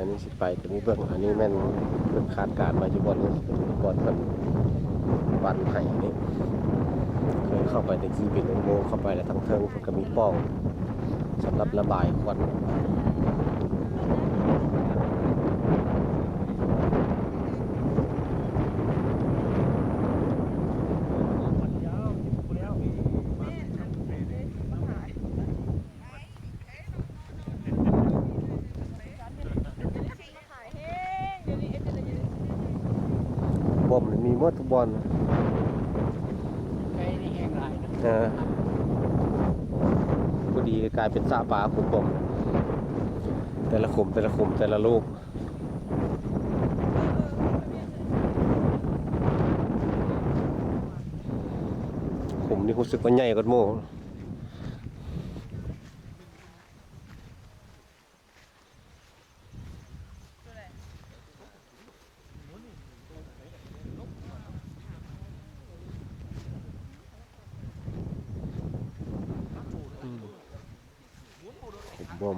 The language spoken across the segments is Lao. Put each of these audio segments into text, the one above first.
ນີ້ຊິໄປ ແຕ່ມີເບິ່ງ ອັນນີ້ແມ່ນເພິ່ນຄາດການໄວ້ຢູ່ບ່ອນນີ້ ຊິເປັນບ່ອນເພິ່ນປັ້ນໄຫ້ນີ້ ເຄີຍເຂົ້າໄປແຕ່ກີ້ ເປັນອຸໂມງເຂົ້າໄປ ແລ້ວທາງເທິງເພິ່ນກໍມີປ່ອງສຳລັບລະບາຍຄວັນ. ບົມນີ້ມີໝົດທຸກບ່ອນ. ໄກ່ນີ້ແຮງຫຼາຍເນາະ. ເອີ ພໍດີກາຍເປັນສະປາຂຸດບົມ ແຕ່ລະຂຸມ ແຕ່ລະຂຸມ ແຕ່ລະລູກ. ຂຸມນີ້ຮູ້ສຶກວ່າໃຫຍ່ກວ່າໝູ່. ອືມ ຂຸມບົມ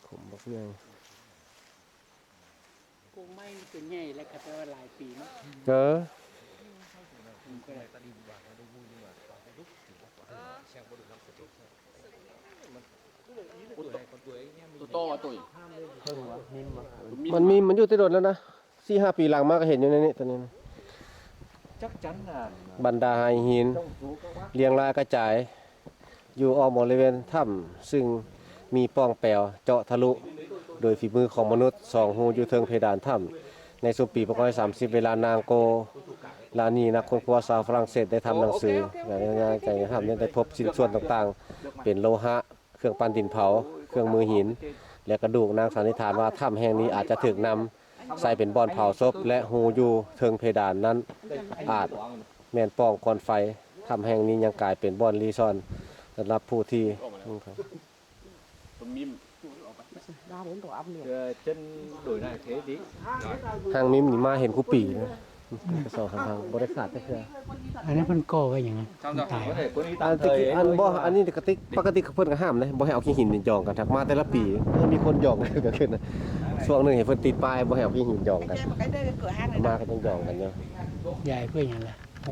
ຂຸມບັກໃຫຍ່. ກົງໄມ້ມັນກໍໃຫຍ່ແລ້ວ ກໍແປວ່າຫຼາຍປີເນາະ. ເອີ ມັນກໍໄດ້ ໂຕໂຕວ່າໂຕ. ມັນມີ ມັນຢູ່ແຕ່ດົນແລ້ວນະ ສີ່ຫ້າປີຫຼັງມາກໍເຫັນຢູ່ໃນນີ້ ໂຕນີ້ນະ. ບັນດາໄຫຫີນລຽງລາຍກະຈາຍຢູ່ອ້ອມບໍລິເວນຖ້ຳ ຊຶ່ງມີປ່ອງແປວເຈາະທະລຸໂດຍຝີມືຂອງມະນຸດ ສອງຮູຢູ່ເທິງເພດານຖ້ຳ. ໃນຊຸມປີພັນເກົ້າຮ້ອຍສາມສິບ ເວລານາງໂກລານີ ນັກຄົ້ນຄວ້າຊາວຝຣັ່ງເສດ ໄດ້ທຳໜັງສື ໃນຖ້ຳນັ້ນໄດ້ພົບຊິ້ນສ່ວນຕ່າງໆ ເປັນໂລຫະ, ເຄື່ອງປັ້ນດິນເຜົາ, ເຄື່ອງມືຫີນ ແລະ ກະດູກ. ນາງສັນນິຖານວ່າ ຖ້ຳແຫ່ງນີ້ອາດຈະຖືກນຳໃຊ້ເປັນບ່ອນເຜົາສົບ ແລະ ຮູຢູ່ເທິງເພດານນັ້ນອາດແມ່ນປ່ອງກ່ອນໄຟ. ຖ້ຳແຫ່ງນີ້ຍັງກາຍເປັນບ່ອນລີ້ຊ່ອນສຳລັບຜູ້ທີ່ Đa đến tổ áp liệt. ຫາງມິມນີ້ມາເຫັນຄູ່ປີນະ ສອງສາມຄັ້ງ ບໍ່ໄດ້ຂາດຈັກເທື່ອ. ອັນນີ້ເພິ່ນກໍ່ໄວ້ຫຍັງ? ມັນຕາຍ. ອັນຕະກີ້ ອັນບໍ່ ອັນນີ້ກະຕິກ ປົກກະຕິເພິ່ນກະຫ້າມເດ້ ບໍ່ໃຫ້ເອົາຂີ້ຫີນນີ້ຢອງກັນ. ທັກມາແຕ່ລະປີ ເອີ ມີຄົນຢອງກັນເກີດຂຶ້ນນະ. ຊ່ວງໜຶ່ງເຫັນເພິ່ນຕິດປ້າຍບໍ່ໃຫ້ເອົາຂີ້ຫີນຢອງກັນ ມາກໍຍັງຢອງກັນຢູ່. ຢາຍເພື່ອຫຍັງລະ?